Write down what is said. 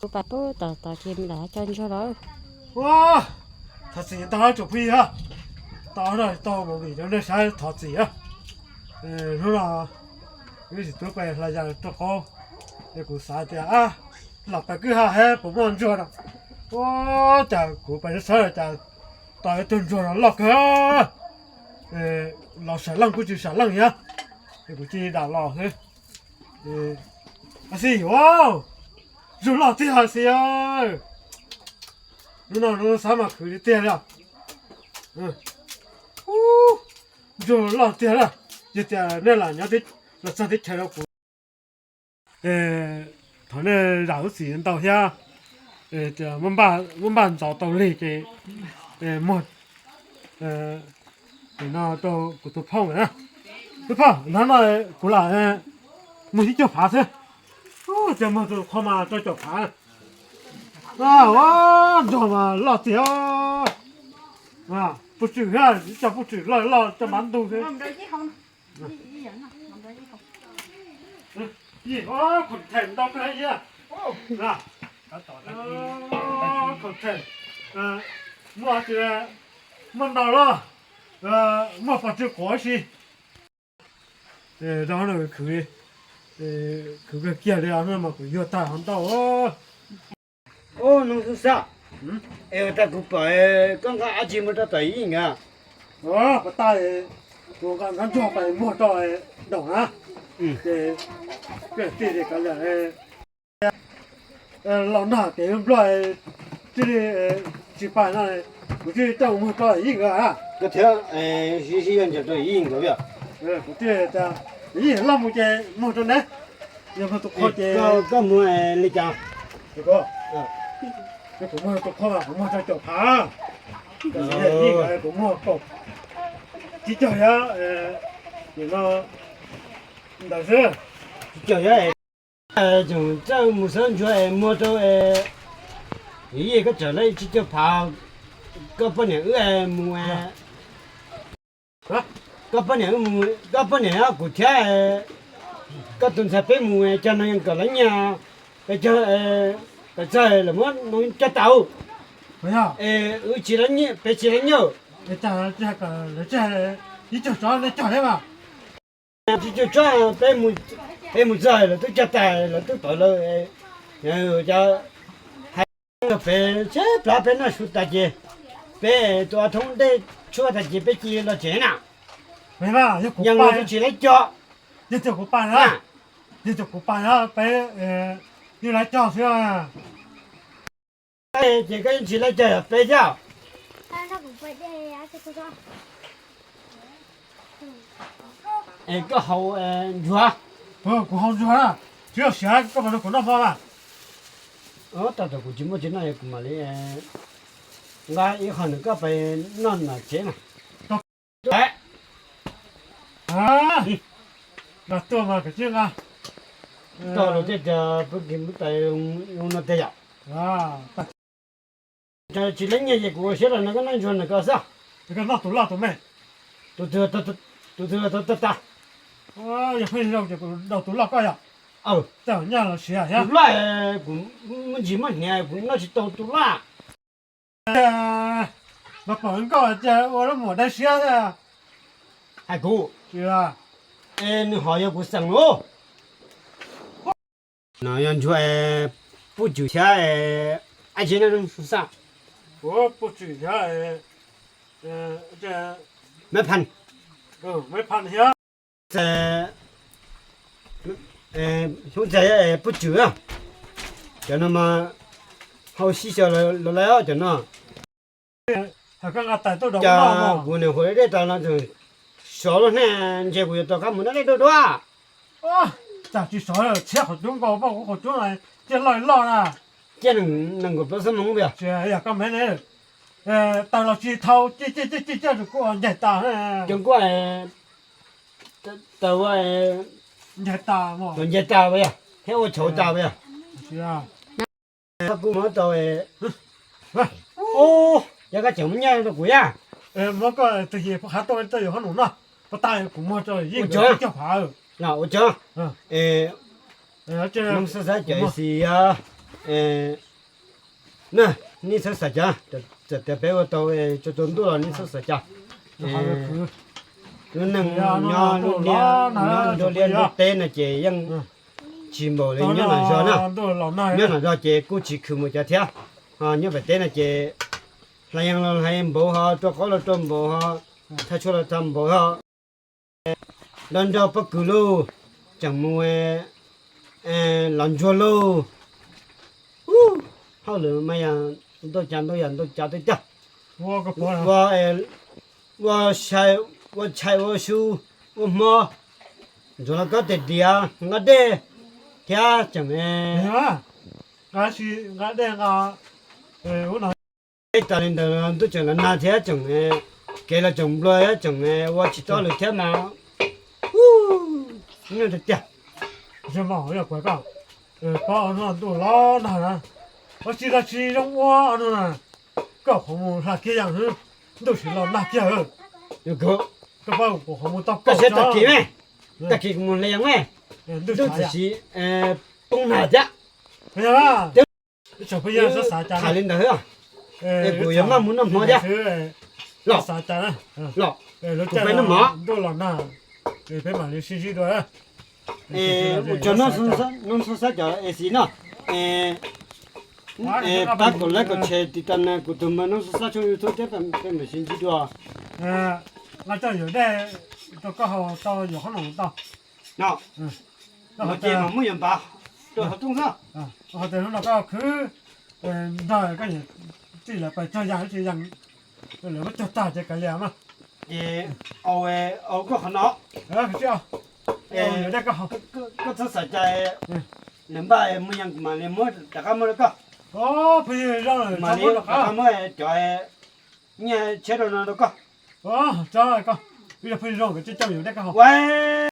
Tú pa pú tỏ tỏ kì mì đỏ cho ăn cho đó. Wow, thật sự tao nói chụp phi ha. Tao nói tao mà bị nó nói sai thật sự á. Ờ, nó là cái gì tôi phải là giờ cho cô. Để cô xả tiền á. Là phải cứ ha hé của bọn cho đó. Wow, chả cô phải sai là chả tao cái tuần cho nó lọc ha. Ờ, lọc xả lăng cô chỉ xả lăng nhá. Để cô chỉ đảo lọc thế. Ê, ອາຊີ ໂອ້ ຢູ່ລອດເທື່ອ ອາຊີເອີຍ ໜູນ້ອຍໜູສາວມາຄືເທື່ອແລ້ວ ເອີ ໂອ້ ຢູ່ລອດເທື່ອລະ ຢູ່ແຕ່ໃນລາຍຍາຕິດ ລະສັນຕິດໄທລະກູ ເອີ ເທົ່າໃນລາວສີເຕົາເຮຍ ເອີ ຈະມັນບ້າ ມັນບ້ານເຕົາເຕົາເລເກ ເອີ ໝົດ ເອີ ເນາະ ໂຕ ກູໂຕພໍ່ນະ ໂຕພໍ່ ນັ້ນນະ ກູລະ ເອີ ມື້ທີ່ເຈົ້າພາເຊ ໂອ້ ເຈົ້າມາໂຕຂໍມາ ເຈົ້າ ເຈົ້າພາ ອ້າວ ໂຕມາລອດຕິ ອ້າວ ຜູ້ຈື່ ເຈົ້າຜູ້ຈື່ ລອດ ລອດ ເຈົ້າມາດູເຊ Ih, oh, konten dong ka iya. Oh, nah. Konten. Eh, mua tu, eh, mandala. Eh, mua patu kosi. Eh, dah nak kui. Eh, kui ke kia dia, nak mak kui yo ta han tau. Oh. ໂອ້ ນ້ອງສຸສາ ຫືມ ເອີ ຕາກູປາຍ ກາງກາອາຈີມຕາໄຕອີງກະ ອໍ ປະຕາຍ ໂຕກາງກັນຈອກໄປໝົດຕໍ່ ດອກນະ ອືມ ເກ ເກຕິເດກັນແຫຼະ ເອີ ເອີ ລອນໜ້າເກບລອຍ ທີ່ ເອີ ຊິໄປນັ້ນ ກູຊິເຈົ້າໝົດຕໍ່ອີງກະ ກະເທື່ອ ເອີ ຊິ ຊິຍັງຈະຕໍ່ອີງກະເວຍ ເອີ ກູຊິຈະ ອີ ລອມເກໝົດຕົວເນ Yo mo to ko je. Ko, ko mo, eh, le ja. Ko. Ko mo to ko, ko mo to jo pa. Ko ni, ko mo ko. Ji jo ya, eh, you know. Nda se. Ji jo ya, eh. Eh, jong, ja mo san jo, eh, mo to, eh. Ye ko ja le ji jo pa. Ko pa ne, eh, mo, eh. ກະປະເໜ່ງ ກະປະເໜ່ງ ອາ ກູແທ້ ກະຕຸນສະເປໝູ ເຈົ້ານາງກະລະຍາ ເຈົ້າ ເອີ ກະໃຈລະໝົດ ນ້ອງຈະເຕົາ ເອີ ອື ຊິລະເຍ ເປຊິລະເຍ ເອີ ຈາ ຈາ ກະ ຈາ ອີ ຈາ ຈາ ເນ ຈາ ເດ ວ່າ ຈາ ຈາ ເປໝູ ເປໝູ ໃຈ ລະ ຕຸ ຈະ ແຕ ລະ ຕຸ ເປີ ລະ ເອີ ຈາ ເປັນເຊປລາເປັນນາສຸດຕາເຈ ເປັນຕົວທົງເດຊົວຕາເຈ ເປັນຈີລະເຈນະ ແມ່ນວ່າ ຍັງວ່າຊິໄດ້ເຈາະ ຍັງຈະກູປານະ ຍັງຈະກູປານະ ໄປ ເອີ ຢູ່ຫຼາຍເຈາະເສືອ ເອີ ເຈກໍຍັງຊິໄດ້ເຈາະ ເປັນເຈົ້າ ເອີ ກໍເຮົາ ເອີ ຢູ່ຫວາ ເອີ ກູເຮົາຢູ່ຫວາ ເຊື່ອເສຍກໍມານອນກູນອນພໍວ່າ ເອີ ຕາຕາກູຈິມບໍ່ຈິນນະ ເອີ ກູມາເລີຍ ເອີ ງາອີກຄັ້ງໜຶ່ງກໍໄປນອນນະເຈນະ ແຕະ ອາ ອືມ ນະຕົວມາກະຈິງອະ ເອີ ຕອນເຮົາຈະ ຈະໄປກິນໄປລົງ ລົງນະເຕຍ ອາ ຈະຊິເລັງເຍຍກູເຊລະນະກະນັ່ງຊວນນະກະຊະ ກະນອກຕຸລາຕຸແມ່ ຕຸເທອຕະຕະ ຕຸເທອຕະຕະຕະ ໂອ້ຍ ຢ່າເພິ່ງເຮົາຈະນອກຕຸລາກະຍາ ເອີ ຕະຍາລະເສຍຍາ ຕຸລາ ເອີ ກູມັນຊິມາແຫ່ ກູນອກຊິຕອງຕຸລາ ເອີ ມາເປີນກໍຈະໂອລະໝົດໄດ້ເສຍ ໃຫ້ກູ ເສຍ ເອີ ໜຶ່ງຫອຍກູສັ່ງໂລ ນາຍອນຊ່ວຍປູຈູຊາ ອາເຈນະນຸສາ ໂອ້ ປູຈູຊາ ເອີ ຈະ ແມ່ພັນ ເອີ ແມ່ພັນເຮຍ ແຕ່ ເອີ ສົນໃຈ ເອີ ປູຈູ ຈະນຳມາ ເຮົາຊິເສຍແລ້ວ ແລ້ວຈະນະ ຈະກູເນໂຮເດຕານາ ຊໍໂລແນເຈກູຕອກາໝູນາເດໂດໂດ ໂອ້ ຈາກທີ່ສອນເຊຍເຂົາຈຸງກໍບໍ່ເຂົາຈຸງໄອເຈັດຮ້ອຍລ້ອນະ ເຈັດໜຶ່ງ ໜຶ່ງກໍປະສະໝອງເບຍ ເຊຍຢາກກໍແມ່ນເອີ ເອີ ຕາລາຊີເທົາ ຈິ ຈິ ຈິ ຈິ ຈະກູໃຫຍ່ຕາ ເອີ ຈົງກວ່າ ເອີ ຕາ ຕາວ່າ ເອີ ໃຫຍ່ຕາໝໍ ໃຫຍ່ຕາເບຍ ເຮັດໂອໂຈຕາເບຍ ເຊຍ Aku mau tahu, eh. Hah? Hah? Oh, ya kacang menyai tu ku ya. Eh, maka tu ye, hatu tu ye, hanu nah. Patai ku mau tahu ye. Ujung. Kacang apa? Nah, ujung. Hah? Eh, eh, aja. Nang sesaja isi ya. ເອີ ນະ ນີ້ສາສາຈາ ຈະ ຈະແຕ່ໄປວ່າໂຕ ເອີ ຈະຈົນຕຸລອນນີ້ສາສາຈາ ເອີ ລຸນໜຶ່ງ ຍອນ ລຸນເນຍ ຍອນໂດລຽນໂດເຕນນະເຈ ຍັງ ເອີ ຈີໂມເລີຍ ຍອນໜາຈອນະ ຍອນໜາຈອເຈ ກູຈີຄືໝູຈາເທຍ ຮອນຍອນໄປເຕນນະເຈ ລາຍັງລາໄຮໂບຮອ ຕົວເຂົາລະຕົວໂບຮອ ເອີ ຖ້າຊົວລະທຳໂບຮອ ດອນດອປະກືໂລ ຈັງມູເອ ເອ ລອນຈົວໂລ ອູ້ ເຮົາເລີມາຍັງໂຕຈານໂຕຍານໂຕຈານໂຕຈາ ວ່າກະປອນ ວ່າເອ ວ່າໄຊ ວ່າໄຊ ວ່າຊູ ວ່າໝໍ ຈົນລະກໍເຕັດດຽ ງະເດ ທຽ ຈັງເອ ງະຊີ ງະເດ ງະ ເອ ອຸນ ເອ ຕາລິນຕາລານຕຸຈັງລະນາເທຍ ຈັງເອ ເກລະຈັງບລວຍ ຈັງເອ ວ່າຊິຕໍ່ເລີຍເທຍມາ ອູ້ ເງິນຕະເຕຍ ຈະມາເອີຍ ກວຍກໍ ເອີ ປ້ານອນຕຸລອນນະ ວ່າຊິລາຊີຍົງວ່າອັນນັ້ນນະ ກໍຂອງໝູລາກຽຍັງຫື ດຸຊິລອນນາກຽເອີ ກະ ກະປ້າຂອງໝູຕອບ ກະເຊຕະກີແມ ຕະກີໝູແລງແມ ດຸຊິ ເອີ ປຸງໜາຈະ ພະຍາ ເຈົ້າພະຍາສາສາຈານ ຂາຍເຫຼັນດາເຮີ ເອີ ເອີ ກູຢາມາໝູນຳຫົວເດ ລອ ສາສາຈານນະ ລອ ເອີ ໄປນຳໝໍ ດູຫຼອນນາ ເອີ ໄປມາເລຊິຊິດ້ວຍ ເອີ ອຸຈອນນອນສອງສາມ ນອນສອງສາມຈາເອຊີເນາະ ເອີ ເອີ ປາກົດໄລກົດແຊຕິດຕາມນະ ກູໂຕມານອນສອງສາມຊ່ອງຢູທູບເດ້ ເປັນເປັນແບບຊິນຈິດວາ ເອີ ລາວເຈົ້າຢູ່ໄດ້ ໂຕກໍເຮົາຕໍ່ຢູ່ຂ້າງນອກຕໍ່ ເນາະ ເອີ ເຮົາເຈມາມື້ຍາມປາ ໂຕເຮົາຕຸງຊະ ເອີ ເຮົາແຕ່ນັ້ນກໍຄື ເອີ ໄດ້ກໍຢູ່ທີ່ລະໄປເຈົ້າຢ່າງທີ່ຢ່າງ ເອີ ແລ້ວມັນຈະຕາຍຈະກະແລ້ວມາ ເອີ ເອົາ ເອີ ເອົາກໍຂະເນາະ ເອີ ເຈົ້າ ເອີ ເອົາຢູ່ໄດ້ກໍ ກໍ ກໍສະໃຈ ເອີ ນຳບ້ານມື້ຍັງມາເລີຍ ມື້ຕະກະມື້ລະກໍ ໂອ້ ພີ່ນ້ອງ ມາເລີຍ ຕະກະມື້ຈອຍ ເນຍ ເຊໂດນະລະກໍ ໂອ້ ເຈົ້າກໍ ພີ່ນ້ອງ ເຈົ້າຢູ່ໄດ້ກໍ ໄວ້